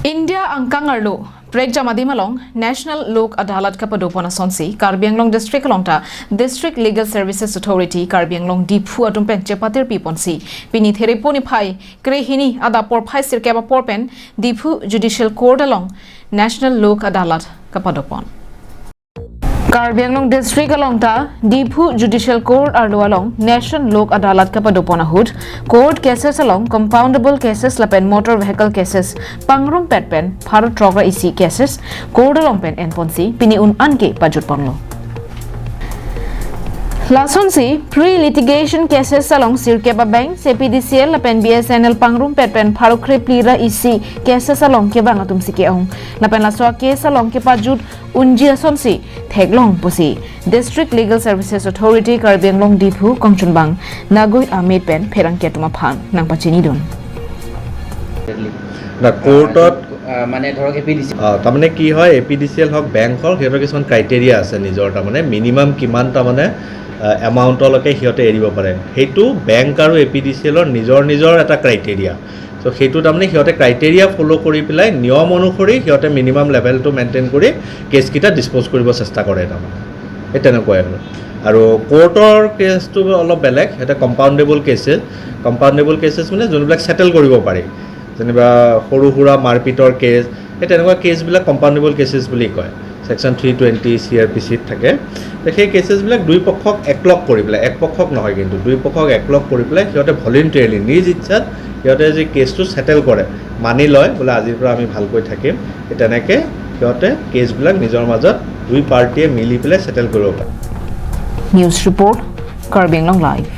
India angkang arlo prek jamadi malong National Lok Adalat ka padopon asonsi Karbi Anglong District along ta District Legal Services Authority Karbi Anglong Diphu atum pen chepatir piponsi pini thereponi phai krehini ada por phai sir keba por pen Diphu Judicial Court along National Lok Adalat ka padopon. Karbi Anglong District along ta Diphu Judicial Court arlo along National Lok Adalat ka padopon ahud court cases along compoundable cases lapen motor vehicle cases pangrum pet pen Bharat trogra isi cases court along pen enponsi pini un anke pajut ponlo. Lasonsi pre-litigation cases along Sirkeba Bank, CPDCL, lapen BSNL pangrum petpen Pharukhre plira EC cases along ke bang atum sike ong. Lapen laswa case along ke pajut unji asonsi theglong pusi. District Legal Services Authority Karbi Anglong Diphu Kongchunbang Nagoi Ahmed pen pherang ketuma phan nang pachini dun. না, কোৰ্টত মানে ধৰক A P D C তাৰমানে কি হয়, A P D C L হওক, bank হওক, সিহঁতৰ কিছুমান ক্ৰাইটেৰিয়া আছে নিজৰ। তাৰমানে মিনিমাম কিমান তাৰমানে এমাউণ্টলৈকে সিহঁতে এৰিব পাৰে, সেইটো বেংক আৰু এ পি ডি চি এলৰ নিজৰ নিজৰ এটা ক্ৰাইটেৰিয়া। চ' সেইটো তাৰমানে সিহঁতে ক্ৰাইটেৰিয়া ফ'ল' কৰি পেলাই নিয়ম অনুসৰি সিহঁতে মিনিমাম লেভেলটো মেইনটেইন কৰি কেছকেইটা ডিছপ'জ কৰিব চেষ্টা কৰে। তাৰমানে সেই তেনেকুৱাই। আৰু কোৰ্টৰ কেছটো অলপ বেলেগ। সিহঁতে কম্পাউণ্ডেবল কেছেছ, কম্পাউণ্ডেবল কেছেছ মানে যোনবিলাক ছেটেল কৰিব পাৰি, যেনিবা সৰু সুৰা মাৰপিটৰ কেছ, সেই তেনেকুৱা কেছবিলাক কম্পাউণ্ডেবল কেছেছ বুলি কয়। ছেকশ্যন 320 চিআৰপিচিত থাকে। তো সেই কেছেছবিলাক দুই পক্ষক একলগ কৰি পেলাই, এক পক্ষক নহয় কিন্তু, দুই পক্ষক একলগ কৰি পেলাই সিহঁতে ভলেণ্টিয়াৰলি নিজ ইচ্ছাত সিহঁতে যি কেছটো ছেটেল কৰে, মানি লয় বোলে আজিৰ পৰা আমি ভালকৈ থাকিম, সেই তেনেকৈ সিহঁতে কেছবিলাক নিজৰ মাজত দুই পাৰ্টীয়ে মিলি পেলাই ছেটেল কৰিব পাৰে। News Report, Karbi Anglong Live.